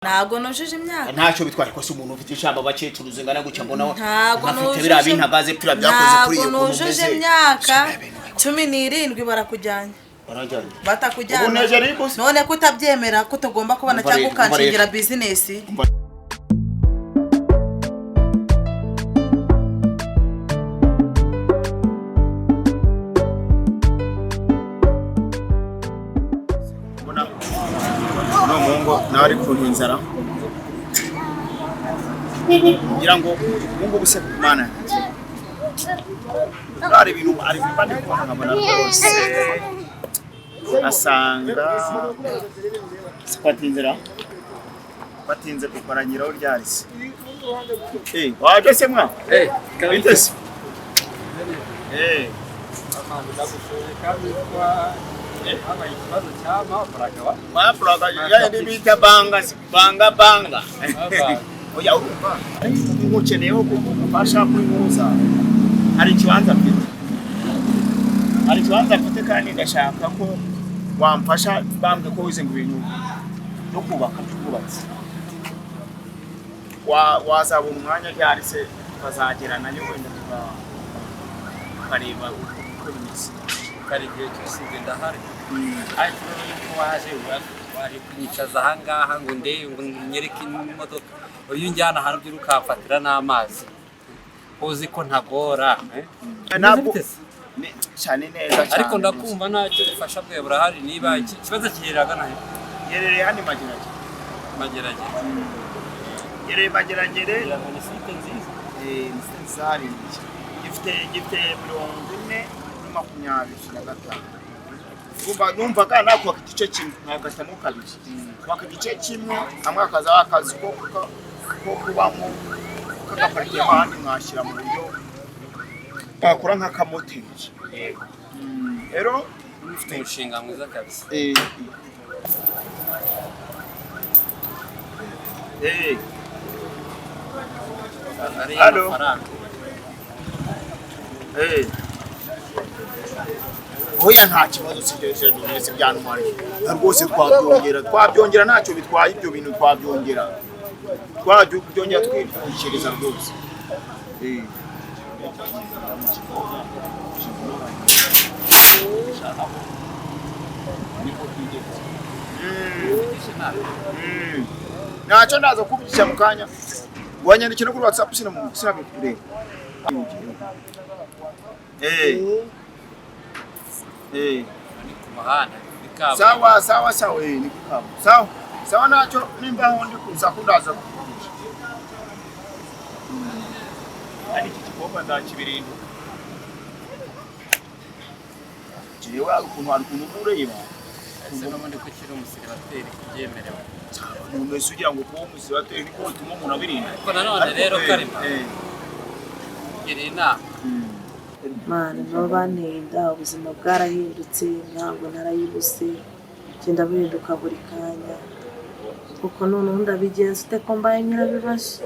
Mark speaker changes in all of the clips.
Speaker 1: Ntabwo nujuje imyaka.
Speaker 2: Ntacyo bitwaye ko se umuntu ufite ijambo, abakecuru zingana gutya, mbona
Speaker 1: Ntabwo
Speaker 2: nkafite
Speaker 1: nujuje.
Speaker 2: Biriya bintagaze pira byakoze kuri
Speaker 1: Ntabwo
Speaker 2: iyo kuntu
Speaker 1: nujuje
Speaker 2: umeze.
Speaker 1: imyaka 17, barakujyanye.
Speaker 2: Barajyanye.
Speaker 1: Batakujyana.
Speaker 2: Ubu neje ariko se?
Speaker 1: None ko utabyemera ko tugomba kubona
Speaker 2: Umva
Speaker 1: cyangwa
Speaker 2: rero, umva
Speaker 1: ukanshingira
Speaker 2: rero.
Speaker 1: business.
Speaker 2: Umva.
Speaker 3: Mbona uno muhungu nawe ari kuntu inzara, ngira ngo ubu ngubu se Mana yanjye, hari ibintu ari mba ndi kubona nkabona rwose asanga
Speaker 2: Fata inzira.
Speaker 3: Batinze gukora nyiraho ryarise. Eh, waje se mwa?
Speaker 4: Eh,
Speaker 3: Bite se? Eh,
Speaker 4: kandi habaye ikibazo cya mafaranga wa
Speaker 3: mafaranga yandi bita banga banga banga.
Speaker 4: Banga.
Speaker 3: Oya, urumva nkukeneyeho kugufasha kuri muza, hari ikibanza mfite, hari ikibanza mfite kandi ndashaka ko wamfasha. Bambwe ko wize ngo ibintu byo kubaka, by'ubwubatsi. Wazabona umwanya ryari se tukazagera nayo wenda tukareba uko bimeze?
Speaker 4: Kari igihe cyose njye ndahari, ariko rero yuko waje waje kunyicaza ahangaha ngo ndebe, ngo nyereke imodoka, uyu unjyana ahantu by'uri ukamfatira n'amazi, uzi ko ntagora, eh?
Speaker 3: Ntabwo
Speaker 4: Bimeze bite se?
Speaker 3: Cyane neza cyane.
Speaker 4: Ariko ndakumva ntacyo ubufasha bwawe burahari, niba ikibazo kiherera agana he?
Speaker 3: Yerereye hano i Mageragere.
Speaker 4: Mageragere?
Speaker 3: Yerereye Mageragere.
Speaker 4: Ngira ngo ni site nziza.
Speaker 3: Zari gifite 40 kuri 25. Numvaga nakubaka igice kimwe nkakatamo kabiri, kubaka igice kimwe hamwe hakaza akazu ko kubamo k'agaparitema, ahandi mwashyira mu buryo twakora nk'akamoteri rero.
Speaker 4: Ufite umushinga mwiza kabisa. Ariyo
Speaker 3: Allo?
Speaker 4: mafaranga.
Speaker 3: Oya, nta kibazo, sibyo byantwariye rwose. Twabyongera, ntacyo bitwaye ibyo bintu, twabyongera twiryohereza rwose.
Speaker 4: Uvugisha nabi.
Speaker 3: Ntacyo, ndaza kuvugisha mu kanya. Wanyandikira kuri WhatsApp, sinabikureba.
Speaker 4: Ni ku muhanda ni kaburimbo.
Speaker 3: Sawa, sawa, ni kukabo. Sawa sawa, ntacyo, nimba aho ndi kuza kundaza kukuvugisha.
Speaker 2: Ari iki gikombe nzakibirinda.
Speaker 3: Jewe hari ukuntu uba ureba.
Speaker 4: Ese n'ubundi ko ukiri umusiribateri kubyemerewe?
Speaker 3: Umuntu wese ugira ngo kuba umusibateri niko bituma umuntu abirinda.
Speaker 4: Ariko nanone rero
Speaker 3: Ariko,
Speaker 4: Karima, gira inama.
Speaker 5: Mana, nabo banteye inda, ubuzima bwarahindutse, ntabwo narayibuse, genda buhinduka buri kanya. Kuko noneho ndabigenza ute ko mbaye nyirabibazo?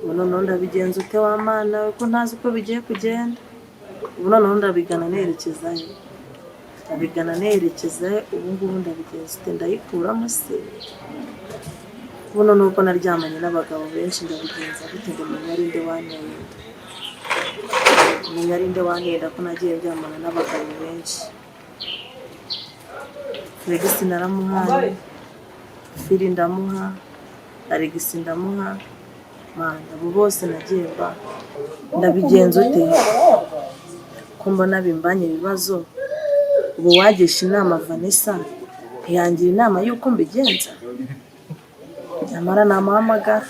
Speaker 5: Ubu noneho ndabigenza ute wa Mana we, ko ntazi uko bigiye kugenda? Ubu noneho ndabigana nerekeza he? Ndabigana nerekeza he? Ubu ngubu ndabigenza ute? Ndayikuramo se? Ubu noneho uko naryamanye n'abagabo benshi, ndabigenza gute ngo menye ari nde wanteye inda? Menya ari nde wanteye, ko nagiye ndyamana n'abagabo benshi? Felix naramuhaye, Fili ndamuha, Alex ndamuha. Mana, abo bose nagiye mba, ndabigenza ute ko mbona bimbanye ibibazo? Ubu wagisha inama Vanessa ntiyangira inama y'uko mbigenza, nyamara namuhamagara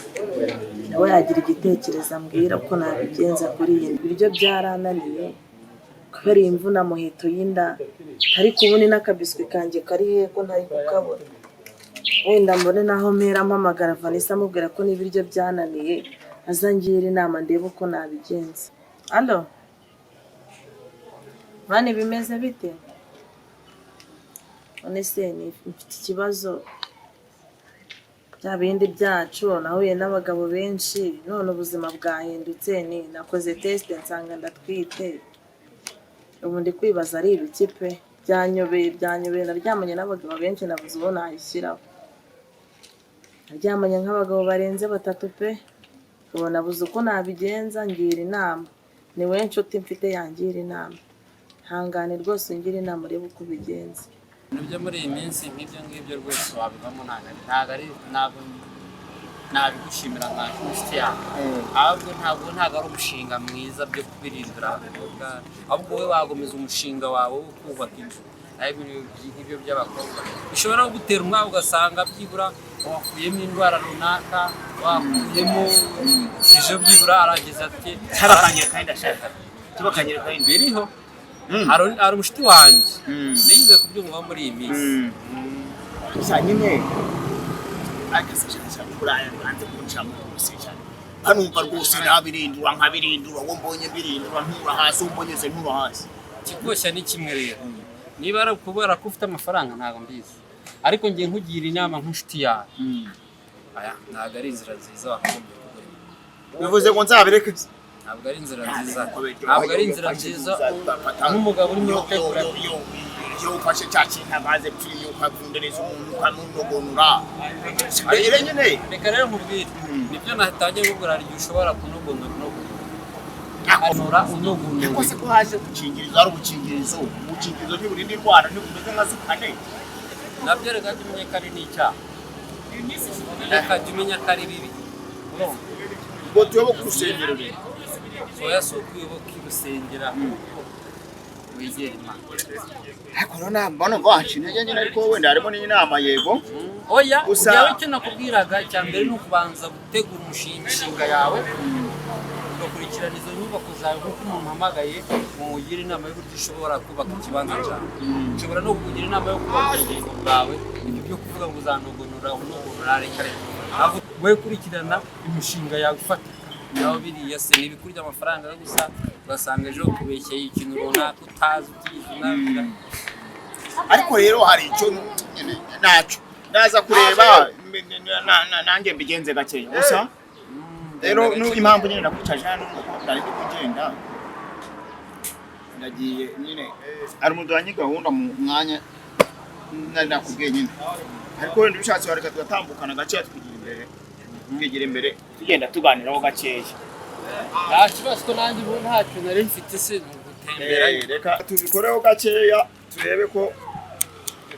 Speaker 5: nawe yagira igitekerezo ambwira ko nabigenza kuri iyi. Ibiryo byarananiye kubera iyi mvuna muheto y'inda, ariko ubu ni n'akabiswi kanjye kari he ko ntari kukabona? Wenda mbone naho mpera mpamagara Vanessa amubwira ko n'ibiryo byananiye, azangira inama ndebe uko nabigenza. Allo, Vani, bimeze bite? None se mfite ikibazo, bya bindi byacu, nahuye n'abagabo benshi none ubuzima bwahindutse, ni nakoze test nsanga ndatwite. Ubu ndi kwibaza ari ibiki pe, byanyobeye, byanyobeye. Naryamanye n'abagabo benshi, nabuze uwo nayishyiraho. Naryamanye nk'abagabo barenze batatu pe. Ubu nabuze uko nabigenza, ngira inama. Ni wowe nshuti mfite yangira inama. Hangane rwose ungire inama urebe uko ubigenza.
Speaker 4: Ibintu byo muri iyi minsi nk'ibyo ngibyo rwose wabivamo, ntabwo nabigushimira nka inshuti yawe, ahubwo ntabwo ari umushinga mwiza byo kubirindura abakobwa. Ahubwo wowe wagomeza umushinga wawe wo kubaka inzu, naho ibintu nk'ibyo by'abakobwa bishobora no gutera umwaka, ugasanga byibura wakuyemo indwara runaka, wakuyemo ejo byibura arageze ati
Speaker 2: Cyabakanyereka kandi ndashaka cyabakanyereka kandi.
Speaker 4: Biriho. Hari umushuti wanjye nigeze kubyumva muri iyi minsi.
Speaker 3: Gusa nyine agase buraya bwanze kuncamo rwose cyane, hano rwose nabirindura nkabirindura, uwo mbonye mbirindura ntura hasi, uwo mbonye se ntura hasi.
Speaker 4: Ikikoshya ni kimwe rero, niba ari ukubera ko ufite amafaranga ntabwo mbizi, ariko ngiye nkugira inama nk'inshuti yawe, aya ntabwo ari inzira nziza wakagombye kugura.
Speaker 3: Bivuze ngo nzabireke?
Speaker 4: Ntabwo ari inzira nziza, ntabwo ari inzira nziza nk'umugabo urimo urategura.
Speaker 3: Iyo ufashe cya kintu amaze pfiriye ukavundereza umuntu ukamunogonora rero nyine.
Speaker 4: Reka rero nkubwire, nibyo natangiye kugura, hari igihe ushobora kunogonora unogonora unogonora.
Speaker 3: Ariko se ko haje gukingirizo, ari ubukingirizo, ubukingirizo ntiburinda indwara, ntibumeze nka zukane?
Speaker 4: Nabyo reka jya umenya ko ari n'icyaha, reka jya umenya ko ari bibi.
Speaker 3: Ngo tuyoboke urusengero rero?
Speaker 4: Oya, si ukuyoboka urusengero, ahubwo wegera Imana.
Speaker 3: Ariko rero nambona ngo waca intege nyine, ariko wenda harimo n'inama, yego.
Speaker 4: Oya.
Speaker 3: Gusa-
Speaker 4: Ujyawe, icyo nakubwiraga icya mbere ni ukubanza gutegura imishinga yawe, ugakurikirana izo nyubako zawe nk'uko umuntu uhamagaye ngo ugire inama y'uburyo ushobora kubaka ikibanza cyawe. Ushobora no kukugira inama yo kubaka ubugingo bwawe. Ibyo byo kuvuga ngo uzanogonora unogonora, reka reka. Ahubwo wowe kurikirana imishinga yawe ifatika, naho biriya se ni ibikurya amafaranga yo gusa, ugasanga ejo ukubeshyeye ikintu runaka utazi, utizi unabwira.
Speaker 3: Ariko rero hari icyo nyine ntacyo naza kureba nanjye mbigenze gakeya. Gusa rero impamvu nyine nakwicaje hano nuko nari ndi kugenda, ndagiye nyine, hari umuduhanyi gahunda mu mwanya nari nakubwiye nyine, ariko wenda ubishatse wareka tugatambukana gakeya, tukigira imbere tugenda tuganiraho gakeya.
Speaker 4: Nta kibazo, ko nanjye ubu ntacyo nari mfite se ni ugutembera.
Speaker 3: Reka tubikoreho gakeya turebe ko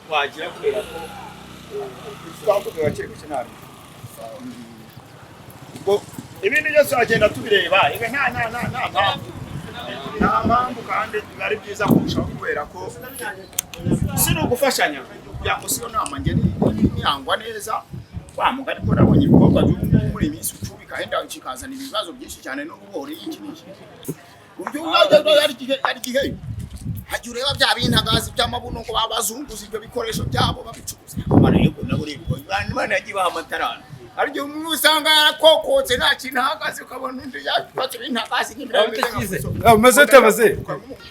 Speaker 3: twagira, kubera ko twavuga gake gake nabi, ubwo ibindi byose wagenda tubireba. Reka nta mpamvu, nta mpamvu, kandi biba ari byiza kurushaho kubera ko si ni ugufashanya kugira ngo siyo nama njye niyangwa neza wa mugani, ko nabonye ibikorwa by'ubu ngubu muri iyi minsi ucubika henda kikazana ibibazo byinshi cyane n'ububori iki n'iki. Uburyo hari igihe hajya ureba bya bintagazi by'amabuno ngo babazunguza ibyo bikoresho byabo babicuruza, amara yego nabo rero Imana yagiye ibaha amatarara. Hari igihe umwe usanga yarakokotse nta kintu ahagaze, ukabona undi yabatse ibintagazi nyine.
Speaker 6: Umeze ute baze?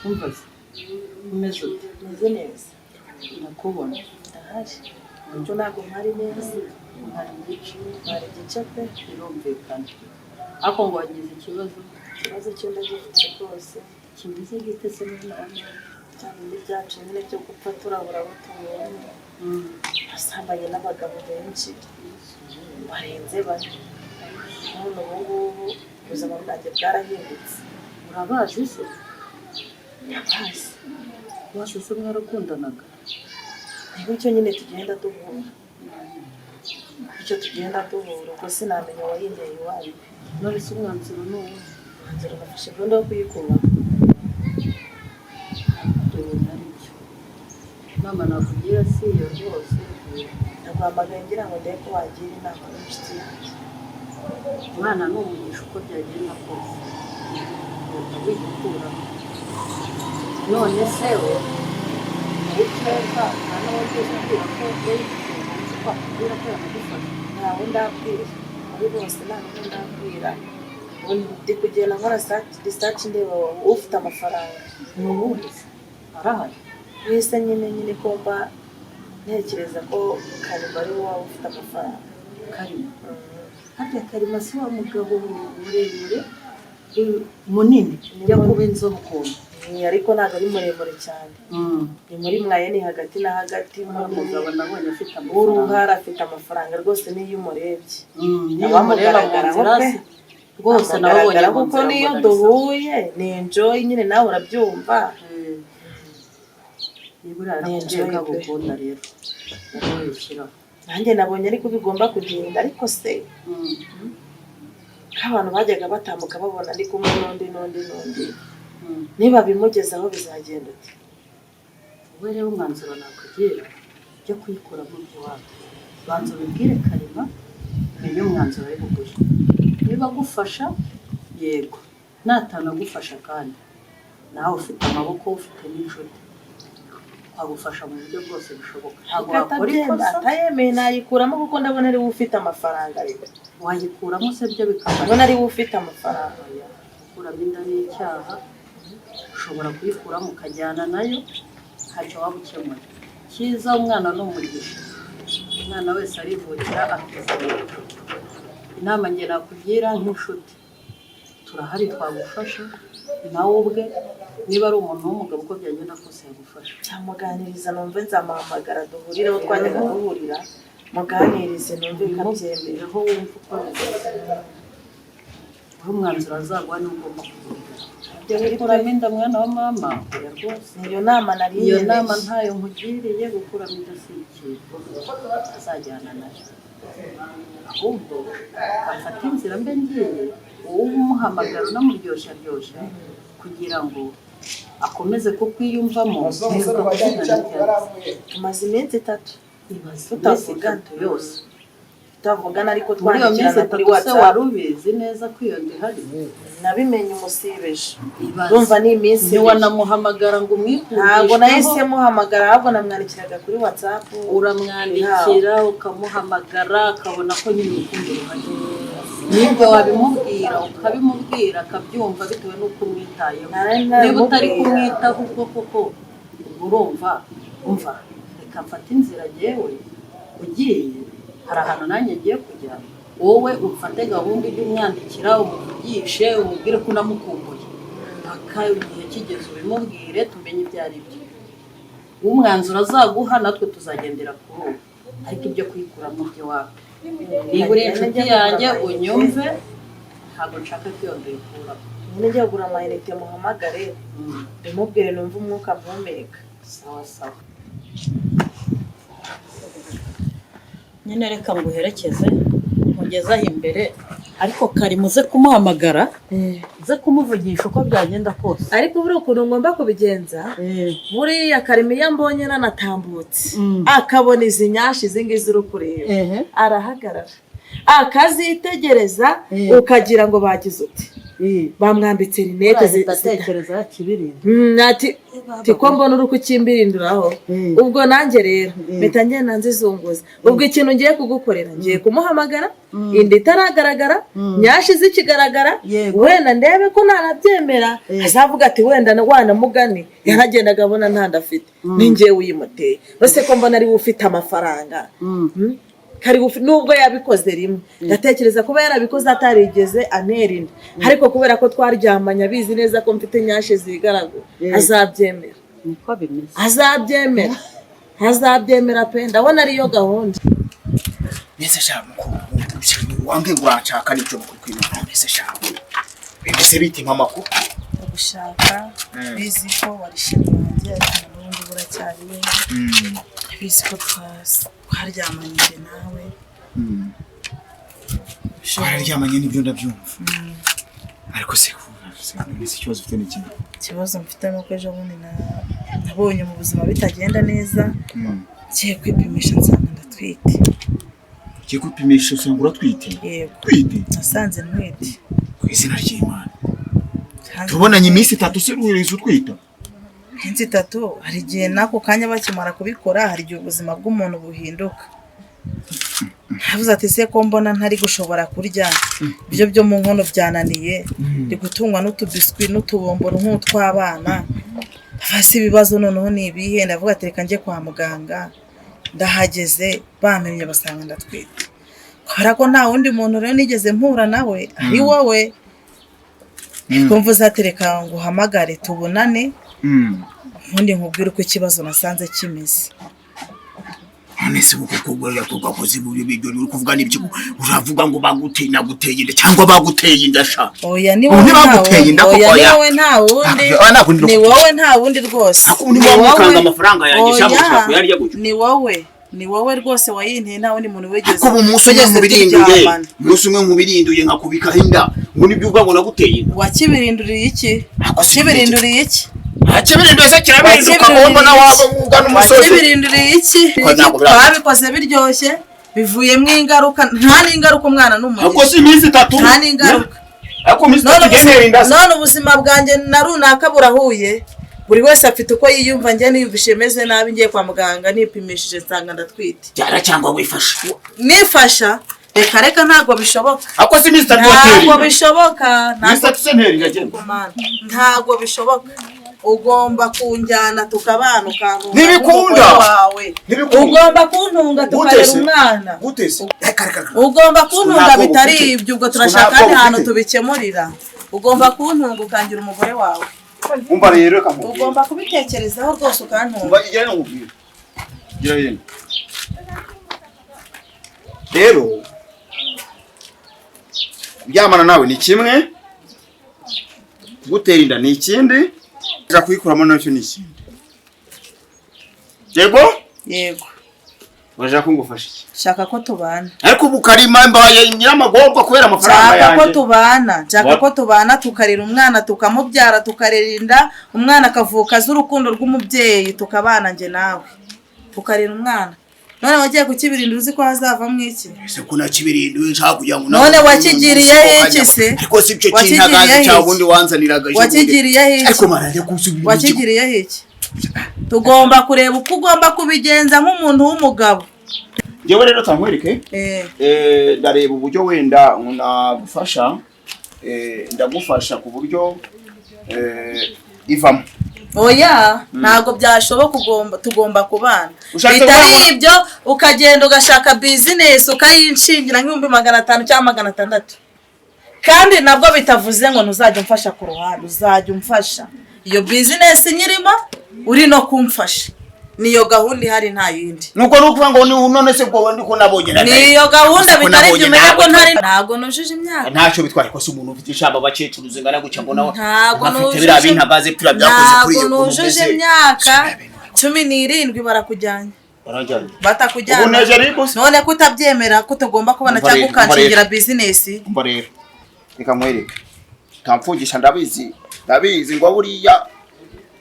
Speaker 7: Umva se, umeze ute?
Speaker 5: Meze neza.
Speaker 7: Ndakubona.
Speaker 5: Ndahari uburyo ntabwo mpari neza.
Speaker 7: Hari igice.
Speaker 5: Mpari igice pe.
Speaker 7: Birumvikana, ariko ngo wagize ikibazo.
Speaker 5: Ikibazo cyo ndagifite rwose.
Speaker 7: Kimeze gite se mwana wa mama?
Speaker 5: Bya bindi byacu nyine byo gupfa turabura abo tubonye. Nasambanye n'abagabo benshi barenze bane, none ubu ngubu ubuzima bwanjye bwarahindutse.
Speaker 7: Urabazi se?
Speaker 5: Ndabazi.
Speaker 7: Bose se mwarakundanaga?
Speaker 5: Ni gutyo nyine tugenda duhura, bityo tugenda duhura, ubwo sinamenya uwayinteye iwayo.
Speaker 7: None se umwanzuro ni uwuhe?
Speaker 5: Umwanzuro nafashe gahunda yo kuyikuraho.
Speaker 7: Tubona ari byo inama nakugira si iyo rwose.
Speaker 5: Naguhamagaye ngira ngo ndebe ko wagira inama n'inshuti yanjye.
Speaker 7: Umwana ni umugisha uko byagenda kose, leta wiyikuramo. None se we ukeka nta n'uwageze ubwira ko yayigukuye, uzi ko akubwira ko yanagufasha?
Speaker 5: Ntawe ndabwira muri bose, nta n'umwe ndabwira. Ubu ndi kugenda nkora research ndeba ufite amafaranga.
Speaker 7: Ni uwuhe se, arahari?
Speaker 5: Wese nyine ko mba ntekereza ko Karima ari wowe waba ufite amafaranga.
Speaker 7: Karima? Harya Karima si wa mugabo muremure, munini, ujya kuba inzobe ukuntu?
Speaker 5: Ariko ntabwo ari muremure cyane. Ni muri mwayeni hagati na hagati.
Speaker 7: Umugabo nabonye afite amafaranga.
Speaker 5: W'uruhara, afite amafaranga rwose n'iyo umurebye.
Speaker 7: Niyo umureba mu nzira rwose nababonye mu
Speaker 5: kuko
Speaker 7: nzira
Speaker 5: niyo
Speaker 7: mbona bisa.
Speaker 5: Duhuye ni enjoy nyine, nawe urabyumva.
Speaker 7: Niba uriya yarakubwiye ko agukunda rero, wowe wishyiraho.
Speaker 5: Nanjye nabonye ariko bigomba kugenda, ariko se nk'abantu bajyaga batambuka babona ndi kumwe n'undi n'undi n'undi, niba bimugezaho bizagenda uti?
Speaker 7: Wowe rero umwanzuro nakugira byo kuyikuramo iwawe, banza ubibwire Karima, umenye umwanzuro ari buguhe. Niba agufasha yego, natanagufasha kandi nawe ufite amaboko, ufite n'inshuti, agufasha mu buryo bwose bushoboka. Ntabwo wakora ikosa.
Speaker 5: Atayemeye nayikuramo kuko ndabona ari we ufite amafaranga ariko.
Speaker 7: Wayikuramo se byo bikaba
Speaker 5: Ndabona ari we ufite amafaranga.
Speaker 7: Gukuramo inda ni icyaha. Ushobora kuyikuramo ukajyana nayo, ntacyo waba ukemuye. Cyiza umwana ni umugisha, umwana wese arivukira akizana. Inama njye nakugira nk'inshuti, turahari twagufasha. Nawe ubwe niba ari umuntu w'umugabo, uko byagenda kose yagufasha.
Speaker 5: Nzamuganiriza numve, nzamuhamagara duhurire aho twajyaga duhurira, muganirize numve ko abyemera.
Speaker 7: Aho wumva uko bimeze, aho umwanzuro azaguha niwo ugomba kugendera. Gukuramo inda, mwana wa mama, oya rwose.
Speaker 5: Niyo nama nari
Speaker 7: Iyo
Speaker 5: nkeneye.
Speaker 7: nama ntayo nkugiriye. Gukuramo inda si ikintu azajyana nayo, ahubwo afata inzira mbe ngiye, wowe umuhamagara unamuryoshya ryoshya kugira ngo akomeze kukwiyumvamo. Mwibuka kuvugana ryari?
Speaker 5: Tumaze iminsi 3
Speaker 7: Ibaze,
Speaker 5: tutavugana.
Speaker 7: iminsi 3 yose
Speaker 5: Tutavugana, ariko
Speaker 7: Muri iyo minsi
Speaker 5: twandikirana kuri
Speaker 7: 3 se
Speaker 5: WhatsApp.
Speaker 7: wari ubizi neza ko iyo nda ihari?
Speaker 5: Nabimenye umusibeje.
Speaker 7: Ibaze.
Speaker 5: Urumva ni iminsi 2.
Speaker 7: Ntiwanamuhamagara ngo
Speaker 5: Ntabwo nahise
Speaker 7: umwikundisheho?
Speaker 5: muhamagara, ahubwo namwandikiraga kuri WhatsApp.
Speaker 7: Uramwandikira, ukamuhamagara, akabona ko nyine urukundo ruhari. Nibwo wabimubwira, ukabimubwira akabyumva bitewe n'uko umwitayeho. Niba utari kumwitaho ubwo koko ubwo urumva, umva, reka mfate inzira jyewe ugiye, hari ahantu nanjye ngiye kujya. Wowe ufate gahunda, ujye umwandikira, umuvugishe, umubwire ko unamukumbuye, paka igihe kigeze ubimubwire, tumenye ibyo ari byo. Umwanzuro azaguha natwe tuzagendera kuri uwo, ariko ibyo kuyikuramo byo wapi. Niba uri inshuti yanjye unyumve, ntabwo nshaka ko iyo nduyikuramo.
Speaker 5: Nyine njya kugura amayinite muhamagare, bimubwire numve umwuka mpumeka.
Speaker 7: Sawa sawa. Nyine reka nguherekeze nkugeze aho imbere, ariko kare muze kumuhamagara, uze kumuvugisha uko byagenda kose.
Speaker 5: Ariko buriya ukuntu ngomba kubigenza, buriya Karima iyo ambonye nanatambutse akabona izi nyashi, izi ngizi uri kureba, arahagarara akazitegereza, ukagira ngo bagize uti bamwambitse rinete.
Speaker 7: Urahita atekereza yakibirinda.
Speaker 5: Ati tiko mbona uri kukimbirinduraho. Ubwo nanjye rero mpita ngenda nzizunguza. Ubwo ikintu ngiye kugukorera, ngiye kumuhamagara inda itaragaragara, nyashi zikigaragara, wenda ndebe ko ntanabyemera, azavuga ati wenda wanamugani yaragendaga abona nta nda afite, ni njyewe uyimuteye. Ese ko mbona ari we ufite amafaranga? Nubwo yabikoze rimwe, ndatekereza kuba yarabikoze atarigeze antera inda, ariko kubera ko twaryamanye abizi neza ko mfite nyashi zigaragura, azabyemera.
Speaker 7: Niko bimeze.
Speaker 5: Azabyemera, azabyemera pe, ndabona ariyo gahunda.
Speaker 3: Mbese sha mukuru, wange uranshaka n'ibyo mukuru kwimana? Mbese sha bimeze bite mama ko?
Speaker 1: Gushaka bizi ko warishimye wanjye, ariko n'ubu ngubu uracyari we. Bizi ko twaryamanye nawe.
Speaker 3: Twararyamanye n'ibyo ndabyumva, ariko se mbese ikibazo ufite ni kimwe?
Speaker 1: Ikibazo mfite ni uko ejo bundi nabonye mu buzima bitagenda neza, ngiye kwipimisha nsanga ndatwite.
Speaker 3: Ugiye kwipimisha usanga uratwite?
Speaker 1: Yego.
Speaker 3: Twite?
Speaker 1: Nasanze ntwite.
Speaker 3: Ku izina ry'Imana! Tubonanye iminsi 3 se wiriza utwita?
Speaker 1: Iminsi 3, hari igihe n'ako kanya bakimara kubikora, hari igihe ubuzima bw'umuntu buhinduka. Navuze ati se ko mbona ntari gushobora kurya, ibyo byo mu nkono byananiye, ndi gutungwa n'utubiswi n'utubomboro nk'utw'abana, hasi ibibazo noneho ni ibihe? Ndavuga ati reka njye kwa muganga. Ndahageze bampimye basanga ndatwite. Kubera ko nta wundi muntu rero nigeze mpura nawe ari wowe. Kumva uzatereka ngo uhamagare tubonane, ubundi nkubwire uko ikibazo nasanze kimeze.
Speaker 3: None se uko kugorora kugakoze ibyo ibyo uri kuvuga n'ibyo uravuga ngo baguteye naguteye inda cyangwa baguteye inda sha?
Speaker 1: Oya, ni
Speaker 3: Ubu
Speaker 1: wowe nta
Speaker 3: ntibaguteye
Speaker 1: wundi.
Speaker 3: inda koko,
Speaker 1: Oya, ni
Speaker 3: oya.
Speaker 1: wowe nta wundi.
Speaker 3: Oya, ntabwo ndi
Speaker 1: Ni wowe nta wundi rwose.
Speaker 3: Ariko ubu
Speaker 1: Ni
Speaker 3: ntiwamukanga
Speaker 1: wowe.
Speaker 3: amafaranga yanjye sha,
Speaker 1: Oya,
Speaker 3: mushaka kuyarya gutyo.
Speaker 1: Ni wowe rwose wayinteye, nta wundi muntu wigeze
Speaker 3: Ariko ubu umunsi umwe
Speaker 1: wigeze
Speaker 3: nkubirinduye,
Speaker 1: turyamana.
Speaker 3: umunsi umwe nkubirinduye nkakubikaho inda, ngo nibyo uvuga ngo naguteye inda?
Speaker 1: Wakibirinduriye iki?
Speaker 3: Ariko si
Speaker 1: Wakibirinduriye iki?
Speaker 3: Kibirinduye se kirabirinduka ngo mbona waba ugana umusozi?
Speaker 1: Wakibirinduriye iki?
Speaker 3: Ko ntabwo biraza.
Speaker 1: Twabikoze biryoshye, bivuyemo ingaruka, nta n'ingaruka, umwana
Speaker 3: Ariko
Speaker 1: n'umugisha.
Speaker 3: si iminsi 3.
Speaker 1: Nta n'ingaruka.
Speaker 3: Ariko iminsi
Speaker 1: None
Speaker 3: 3 ugendera inda se.
Speaker 1: None ubuzima bwanjye na runaka burahuye, buri wese afite uko yiyumva. Njye niyumvishe meze nabi, ngiye kwa muganga nipimishije nsanga ndatwite.
Speaker 3: Byara cyangwa wifasha?
Speaker 1: Nifasha? Reka reka, ntabwo bishoboka.
Speaker 3: Ariko si iminsi 3 watera
Speaker 1: Ntabwo
Speaker 3: inda?
Speaker 1: bishoboka.
Speaker 3: Iminsi
Speaker 1: Ntabwo
Speaker 3: 3 se ntera inda agenda?
Speaker 1: Mana, ntabwo bishoboka. Ugomba kunjyana tukabana, ukantunga
Speaker 3: Ntibikunda.
Speaker 1: nk'umugore wawe.
Speaker 3: Ntibikunda.
Speaker 1: Ugomba kuntunga tukarera
Speaker 3: Gute se?
Speaker 1: umwana.
Speaker 3: Gute se? Reka reka reka.
Speaker 1: Ugomba kuntunga,
Speaker 3: Ntabwo
Speaker 1: bitari
Speaker 3: ufite.
Speaker 1: ibyo ubwo turashaka
Speaker 3: Ntabwo
Speaker 1: ahandi hantu
Speaker 3: ufite.
Speaker 1: tubikemurira. Ugomba kuntunga ukangira umugore wawe.
Speaker 3: Umva rero, reka nkubwire.
Speaker 1: Ugomba kubitekerezaho rwose ukantunga.
Speaker 3: Umva, igira hino nkubwire. Gira hino. Rero kuryamana nawe ni kimwe, gutera inda ni ikindi, kuja kuyikuramo nacyo ni ikindi. Yego?
Speaker 1: Yego.
Speaker 3: Urashaka ko ngufasha iki?
Speaker 1: Shaka ko tubana.
Speaker 3: Ariko ubu Karima mbaye nyiramagorwa kubera amafaranga
Speaker 1: Nshaka ko
Speaker 3: yanjye.
Speaker 1: tubana, nshaka
Speaker 3: Wa-
Speaker 1: ko tubana tukarera umwana, tukamubyara, tukarera inda, umwana akavuka azi urukundo rw'umubyeyi, tukabana njye nawe tukarera umwana. None wagiye kukibirindira uzi ko hazavamo iki?
Speaker 3: Ese ko nakibirinduye nshaka kugira ngo
Speaker 1: None wakigiriyeho iki se?
Speaker 3: Ariko si ibyo
Speaker 1: Wakigiriyeho
Speaker 3: kintagazi cyawe
Speaker 1: iki?
Speaker 3: ubundi wanzaniraga ejo bundi.
Speaker 1: Wakigiriyeho iki?
Speaker 3: Ariko marajya kusubira.
Speaker 1: Wakigiriyeho iki? Tugomba kureba uko ugomba kubigenza nk'umuntu w'umugabo.
Speaker 3: Njyewe rero tankwereke. Ndareba uburyo wenda nagufasha, ndagufasha ku buryo ivamo.
Speaker 1: Oya, ntabwo byashoboka, ugomba, tugomba kubana.
Speaker 3: Ushatse
Speaker 1: Bitari
Speaker 3: kubana-
Speaker 1: ibyo ukagenda ugashaka bizinesi ukayinshingira nk'500,000 cyangwa 600, kandi nabwo bitavuze ngo ntuzajya umfasha ku ruhande, uzajya umfasha iyo bizinesi nyirimo uri no kumfasha. Niyo gahunda ihari, nta yindi.
Speaker 3: Nuko ni ukuvuga ngo none se ubwo ndi ko nabonye
Speaker 1: Niyo gahunda.
Speaker 3: Ko
Speaker 1: Bitari ibyo
Speaker 3: nabonye
Speaker 1: umenye ko
Speaker 3: nawe.
Speaker 1: ntari, ntabwo nujuje imyaka.
Speaker 3: Ntacyo bitwaye ko se umuntu ufite ijambo abakecuru zingana gutya mbona
Speaker 1: Ntabwo
Speaker 3: afite
Speaker 1: nujuje
Speaker 3: biriya bintagaze pira byakoze kuri iyo
Speaker 1: ntabwo
Speaker 3: kuntu
Speaker 1: nujuje
Speaker 3: umeze.
Speaker 1: imyaka 17, barakujyanye.
Speaker 3: Barajyanye. Ubu
Speaker 1: Batakujyana.
Speaker 3: neje ariko se.
Speaker 1: None ko utabyemera ko tugomba kubona
Speaker 3: Umva
Speaker 1: cyangwa
Speaker 3: rero, umva rero.
Speaker 1: ukanshingira bizinesi?
Speaker 3: Umva rero, reka nkwereke, ntamfungisha, ndabizi, ndabizi ngo buriya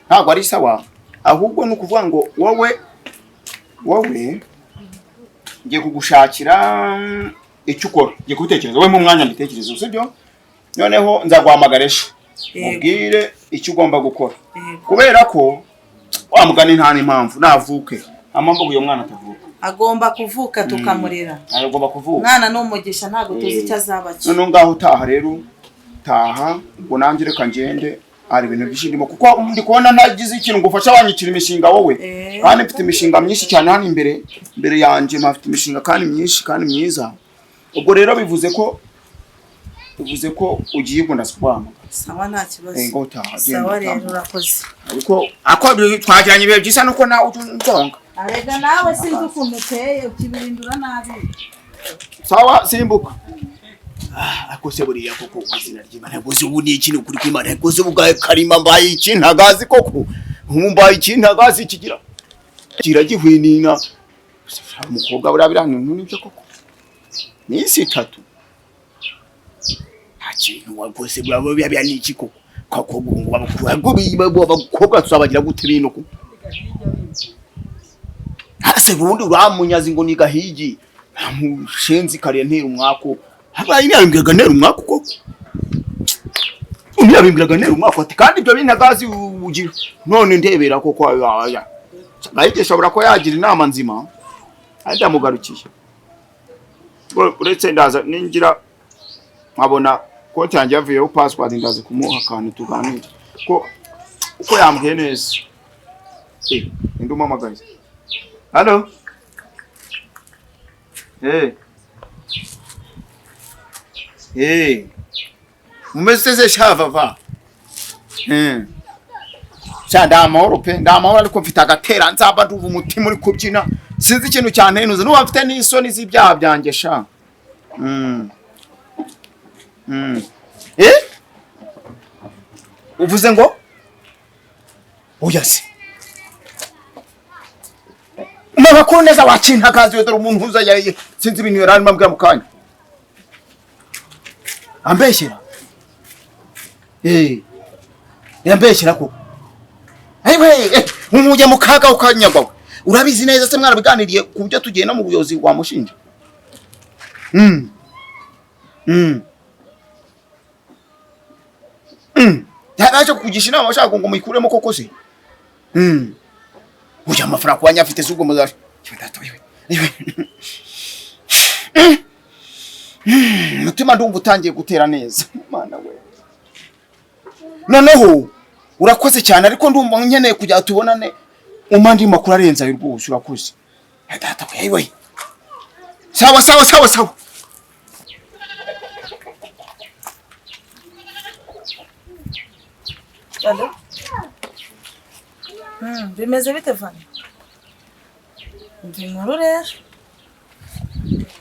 Speaker 3: ntabwo ari sawa, ahubwo ni ukuvuga ngo wowe ngiye kugushakira icyo ukora, ngiye kubitekereza wowe mu mwanya mbitekereza, sibyo? Noneho nzaguhamagara ejo.
Speaker 1: Yego.
Speaker 3: Mubwire icyo ugomba gukora.
Speaker 1: Yego.
Speaker 3: Kubera ko wa mugani nta n'impamvu navuke, nta mpamvu uyu mwana atavuka.
Speaker 1: Agomba kuvuka tukamurera.
Speaker 3: Agomba kuvuka.
Speaker 1: Umwana ni umugisha, ntabwo tuzi icyo azaba cyo.
Speaker 3: Noneho ngaho utaha rero, taha ubwo nanjye reka ngende, hari ibintu byinshi ndimo, kuko ndi kubona ntagize ikintu ngufasha wanyicira imishinga wowe. Kandi mfite imishinga myinshi cyane hano imbere yanjye, mpafite imishinga kandi myinshi kandi myiza. Ubwo rero bivuze ko ugiye, ubwo ndaza kuguhamagara.
Speaker 1: Sawa, nta kibazo.
Speaker 3: Ngo taha, genda,
Speaker 1: Sawa rero.
Speaker 3: tambuka.
Speaker 1: Urakoze.
Speaker 3: Ariko ako twagiranye ibihe byiza nuko nawe ujya unzonga.
Speaker 1: Arega nawe sinzi ukuntu uteye, ukibirindura nabi.
Speaker 3: Sawa, simbuka. Ariko se buriya koko izina ry'Imana rwose ubu ni iki? Ni ukuri kw'Imana rwose ubu bwa Karima mbaye iki ntagazi koko, ubu mbaye iki ntagazi kigira kiragihwinina umukobwa buriya biriya bintu nibyo koko? Minsi 3 nta kintu wakoze, buriya biriya ni iki koko? Kakobwa ngo abakobwa tuzabagira gute bino ko hase ubundi uramunyazi ngo ni gahigi ntamushenzi kariya ntera umwaku, habaye yabimbwiraga ntera umwaku koko, undi yabimbwiraga ntera umwaku ati kandi ibyo bintagazi ugira none ndebera koko aya gahigi ashobora kuba yagira inama nzima ariko ndamugarukiye. Uretse ndaza ningira nkabona konti yanjye yavuyeho password, ndaza kumuha akantu tuganire ko uko yambwiye neza. Ninde umpamagaye? Halo? Eh. Eh. Mumeze se sha vava? Sha ndamahoro pe, ndamahoro, ariko mfite agatera nzaba ndumva umutima uri kubyina, sinzi ikintu cyantenuza, nuba mfite n'isoni z'ibyaha byanjye sha. Eh? Uvuze ngo? Oya se. Mama neza wakintakazi dore umuntu uza yari sinzi ibintu yari arimo ambwira mu kanya. Ambeshyera. Eh. Yambeshyera koko. Ayiwe, umujya mu kaga ukanyagwa. Urabizi neza se mwarabiganiriye ku byo tugenda mu buyobozi wamushinja? Yaraje kukugisha inama ashaka ngo muyikuremo koko se? Uya amafaranga kuba nyafite se ubwo muzaje. Mutima ndumva utangiye gutera neza. Mana we. Noneho urakoze cyane, ariko ndumva nkeneye kujya tubonane umandi makuru arenze ayo rwose, urakoze. Data we, we. Sawa sawa sawa sawa.
Speaker 1: Allo? Bimeze bite Vani? Ndi inkuru rero.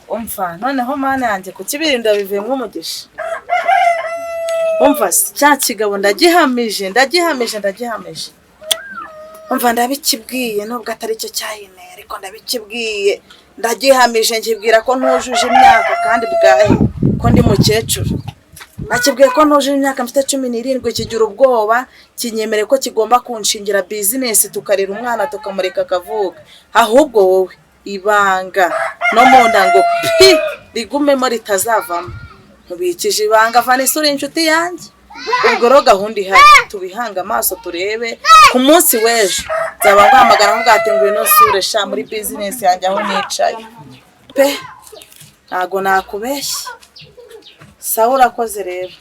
Speaker 1: Umva noneho mana yanjye kukibirinda bivuyemo umugisha. Umva se cya kigabo ndagihamije, ndagihamije, ndagihamije. Umva ndabikibwiye nubwo atari cyo cyayinteye, ariko ndabikibwiye, ndagihamije, nkibwira ko ntujuje imyaka kandi bwahe ko ndi mukecuru. Nakibwiye ko ntujuje imyaka, mfite 17, kigira ubwoba kinyemere ko kigomba kunshingira bizinesi tukarera umwana tukamureka akavuka. Ahubwo wowe ibanga no mu nda ngo pi rigumemo ritazavamo. Nkubikije ibanga Vanessa, uri inshuti yanjye. Ubwo rero gahunda ihari tubihanga amaso turebe ku munsi w'ejo nzaba nguhamagara nkuvuga ati ngwino nsure sha muri bizinesi yanjye aho nicaye pe, ntago nakubeshya. Sawa urakoze rero.